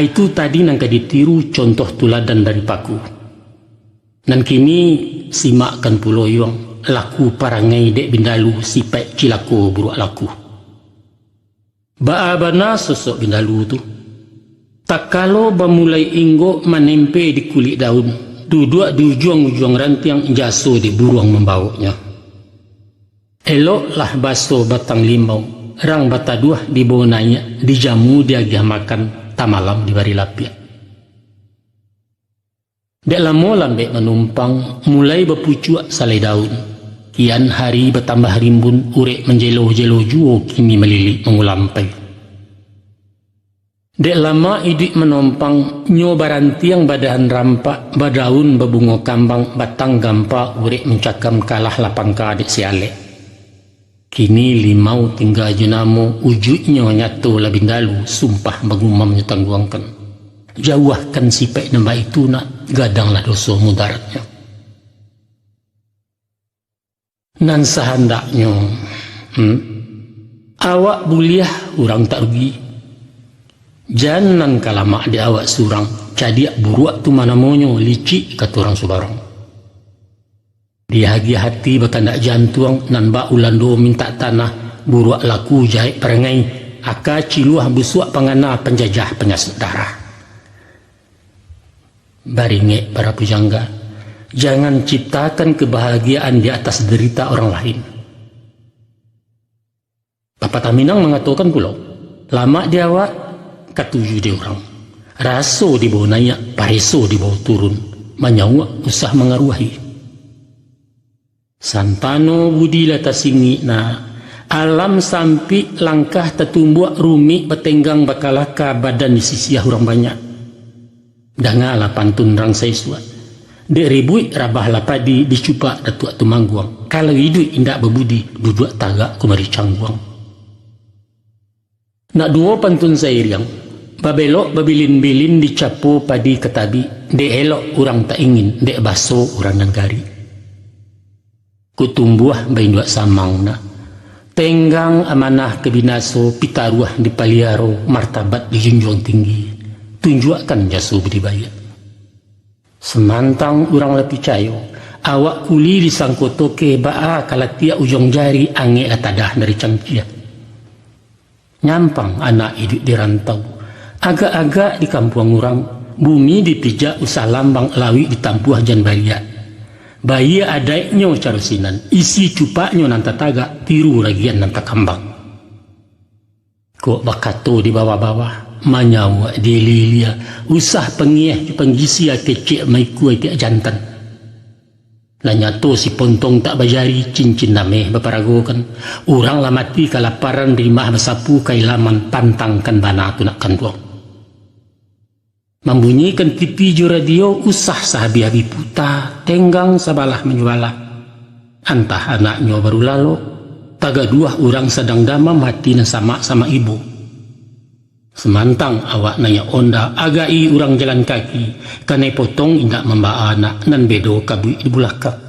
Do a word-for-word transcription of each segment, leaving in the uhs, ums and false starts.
Itu tadi nan ka ditiru contoh tuladan dari paku. Nan kini simakkan pulo yuang, laku parangai dek bindalu sipaik cilako buruak laku. Baa bana sosok bindalu tu. Takalo bamulai inggok manempe di kulik daun, duduak di ujuang-ujuang rantiang jaso dek buruang mambawoknyo. Eloklah baso batang limau, rang bataduah dibawo naiak, dijamu diagiah makan, tamalam dibari lapiak. Dek lamo lambek manumpang, mulai bapucuak salai daun. Kian hari batambah rimbun, urek manjelo-jelo juo kini malilik mangulampai. Dek lama iduik manompang, nyo barantiang badahan rampak, badaun babungo kambang, batang gampa urek mancakam kalah lapangka dek si alek. Kini limau tingga jo namo, ujuiknyo nyato lah bindalu, sumpah bagumam nyo tangguangkan. Jauahkan sipaik nan baitu nak, gadanglah doso mudaratnyo. Nan sahandaknyo, hmm, awak buliah urang tak rugi. Jan nan ka lamak dek awak surang, cadiak buruak tu manamonyo, licik kato urang subarang. Diagiah ati bakandak jantuang, nan bak Ulando mintak tanah, buruak laku jahek parangai, aka ciluah busuak pangana, panjajah panyasuk darah. Baringek para pujangga, jangan ciptakan kebahagiaan di atas derita orang lain. Papatah Minang mangatokan pulo, lamak di awak, katuju di urang. Raso dibawo naiak, pareso dibawo turun, manyauak usah mangaruahi. Santano budi lah tasingik nak, alam sampik, langkah tatumbuak, rumik batenggang bakalaka, badan disisiah urang banyak. Dangalah pantun rang saisuak. Dek ribuik rabahlah padi, dicupak Datuak Tumangguang. Kalau iduik indak babudi, duduak tagak kumari cangguang. Nak duo pantun sairiang, babelok babilin-bilin, dicapo padi ka tabik, dek elok urang tak ingin, dek baso urang nan garik. Kok tumbuah bainduak samang nak. Tenggang amanah ka binaso, pitaruah dipaliaro, martabat dijunjuang tinggi. Tunjuakkan jaso budi baiak. Samantang urang lah picayo, awak kuli disangko toke, baa ka latiak ujuang jari, angek lah tadah dari cangkia. Nyampang anak iduik di rantau, agak-agak di kampuang urang, bumi dipijak usah lambang, lauik ditampuah jan baliak. Baiak adaiknyo caro sinan, isi cupaknyo nan tatagak, tiru ragian nan takambang. Kok bakato di bawah-bawah, manyauak di ilia-ilia, usah pangieh jo panggisia, kecek maikua itiak jantan. Lah nyato si pontong tak bajari, cincin ameh baparagokan. Urang lah mati kalaparan, rimah basapu kailaman, pantangkan bana tu nak kanduang. Mambunyikan T V jo radio, usah sahabih-habih puta, tenggang sabalah manyo balah. Antah anaknyo baru lalok, tagaduah urang sadang damam, hati nan samak-samak ibo. Samantang awak naiak onda, agai urang jalan kaki, kanai potong indak mambaa anak, nan bedo kabuik di bulakang.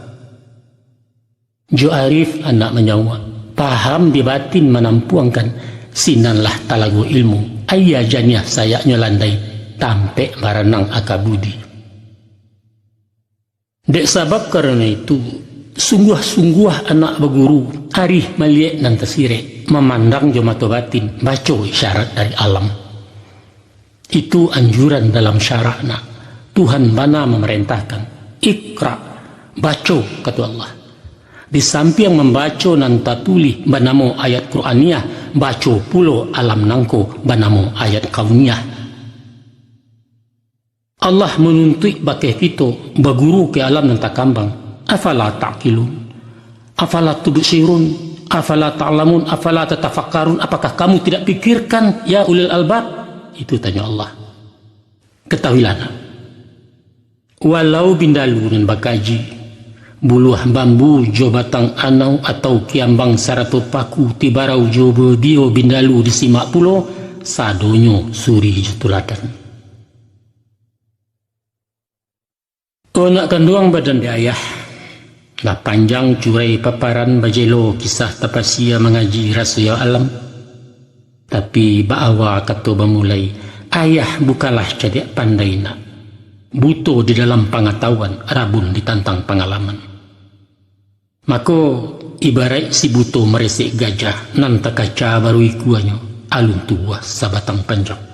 Jo arif anak manyauak, paham di batin manampuangkan, sinanlah talago ilmu, aia janiah sayaknyo landai, tampek baranang aka budi. Dek sabab karano itu, sungguah-sungguah anak baguru, arih maliek nan tasirek, mamandang jo mato batin, baco isyarat dari alam. Itu anjuran dalam syarak nak. Tuhan bana mamarentahkan, "Iqra, baco," kato Allah. Di sampiang mambaco nan tatulih banamo ayat Qur'aniyah, baco pulo alam nangko banamo ayat kauniyah. Allah manuntuik bakeh kito baguru ka alam nan takambang. Afala ta'qilun? Afala tubsirun? Afala ta'lamun? Afala tatafakkarun? Apakah kamu tidak pikirkan, ya ulil albab? Itu tanyo Allah. Katahuilah nak, walau bindalu nan bakaji, buluah bambu jo batang anau atau kiambang sarato paku tibarau jo badio bindalu disimak pulo, sadonyo suri jo tuladan. O nak kanduang badan di ayah, lah panjang curai paparan, bajelo kisah tapasia mangaji raso yo alam. Tapi baawa kato bamulai, Ayah bukanlah cadiak pandai nak, buto di dalam pangatahuan, rabun ditantang pangalaman. Mako, ibaraik si buto maresek gajah nan takaca baru ikuanyo, alun tubuah sabatang panjang.